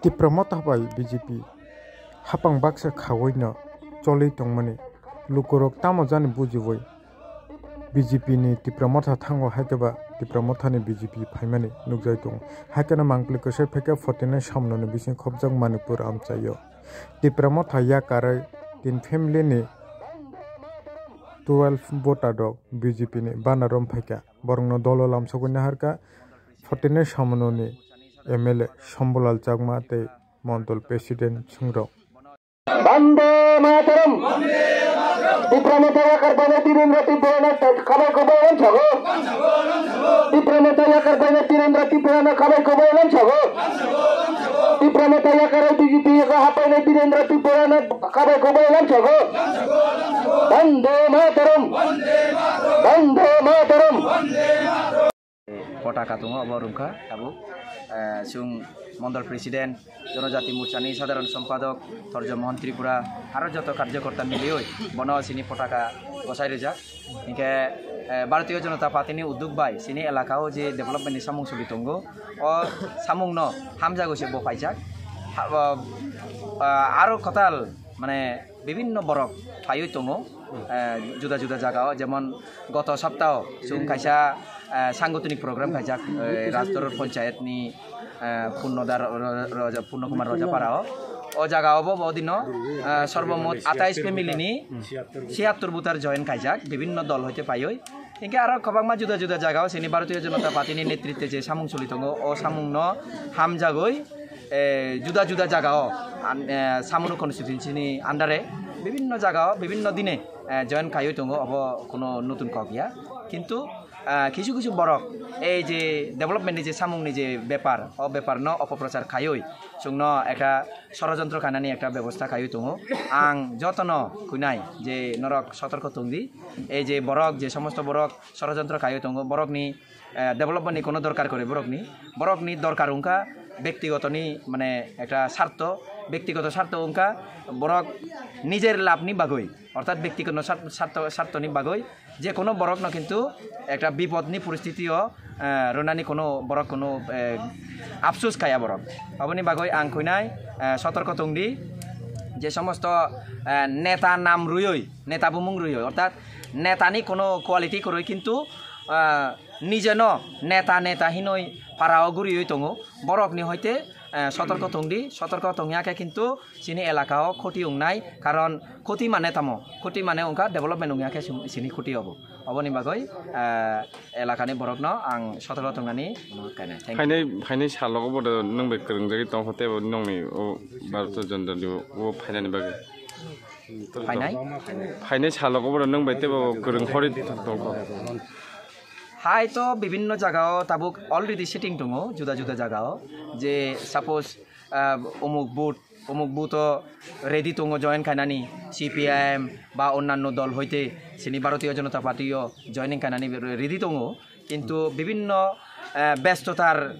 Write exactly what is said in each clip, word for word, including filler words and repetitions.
Tipra Motha bai B J P hapang baksa khaui no cholwi tongmani lukurok tamo jani bujiui B J P ni Tipra Motha thango haikhe ba Tipra Motha ni B J P phaimani nukjai tongo. Haikhe no mangpili kwsai phaikhe forty nine samno ni bising khopjak Manipur amchaio. Tipra Motha yakarwi tin family ni twelve voter rok B J P ni banner rom phaikha. Borokno dolo lamsogwi naharkha forty nine samano ni M L A Shambhulal Chakma tei Mondol President Singh rok. Bande Mataram. Tipra Motha yakar bana Tirendra Tripura na khabai kubai lam sago. Tipra Motha yakar bana Tirendra Tripura na khabai kubai lam sago. Tipra Motha yakar B J P ka hapai na Tirendra Tripura na khabai kubai lam sago. Bande Mataram. Bande Mataram. Potaka tongo obo rwngkha tabuk, eh, chwng Mondol President, Jonojati Morchani Sadharon Sompadok, Thorjo Mohon Tripura, aro joto karjokorta miliui bono chini potaka bosai rijak. Hinkhe, eh, Bharatiya Janata Party ni udduk bai chini elaka o je development ni samung soli tongo, o samung no hamjago se bo paijak. Ha, o, ah, aro kwtal mane bibinno borok phaiwi tongo, eh, juda juda jagao, jemon goto saptao chwng kaisa, eh, sangotonik program khaijak, eh, Rajtoror Panchayat ni, eh, Purnoda Ro-, Ro-, Roja, Purno Kumar Rojaparao. O jagao bo, bo dino, eh, sorbomot atais family ni siyattor voter join khaijak, bibinno dol hoite phaiwi. Hinkhe aro kwbangma juda juda jagao chini Bharatiya Janata Party ni netritwe je samung soli tongo, o samung no hamjagwi, eh, juda juda jagao, an-, eh, Samunu constituency ni under e bibinno jagao, bibinno dine, eh, join khaiwi tongo, obo kuno nutun kok ya. Kintu, eh, kisu kisu borok ei je development ni je samung ni je bepar, o bepar no opoprochar khaiwi chwngno ekta sorojontro khainani ekta bebosta khaiwi tongo. Ang jotono khuinai je norok sotorko tongdi, ei je borok, je somosto borok sorojontro khaiwi tongo, borokni, eh, development ni kono dorkar kore borokni. Borokni dorkar wngkha bektigotoni, mane, ekta sarto, bektigoto sarto wngkha borok nijer labni bagwi, orthat bektigoto sar-, sarto, sartoni bagwi je kono borokno kintu ekta bipodni poristiti o, eh, rwnani kono borok kono, eh, apsus khaya borok. Aboni bagwi ang khuinai, eh, sotorko tongdi je somosto, eh, neta nam rwiwi, neta bumung rwiwi, orthat netani kono quality kwrwi kintu, ah, nijeno neta neta hinwi parao guriwi tongo. Borokni hoite, eh, sotorko tongdi, sotorko tongya khe kintu chini elakao khoti wngnai, karon khoti mane tamo? Khoti mane wngkha development wngya khe chini khoti obo. Oboni bagwi, eh, elakani borokno ang sotorko tongnani. Thank you. Phainai, phainai salogo bodo nwng bai kwrwngjagwi tongkha tei bo nwngni o Bharatiya Janata Dal o phainani bagwi. Phainai? Phainai salogo bono nwng bai teibo kwrwng hori tongkho. Hai to bibinno jagao tabuk already setting tongo, juda juda jagao. Je suppose, ah, umuk booth, umuk booth o ready tongo join khainani, C P I M ba onnanno dol hoite chini Bharatiya Janata Party o joining khainani ready tongo. Kintu bibinno, eh, bestotar,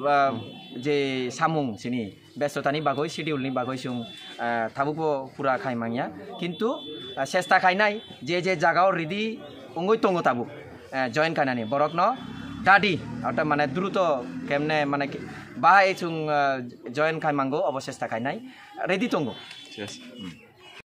ah, je samung chini bestotani bagwi, schedule ni bagwi chwng, ah, tabukbo pura khai manya. Kintu, ah, chesta khainai je je jagao ready wngwi tongo tabuk, eh, join khainani borokno dadi, orthat mane druto kemne mane ki-, bahai chwng, ah, join khai mango obo chesta khainai ready tongo. Yes. Hmm.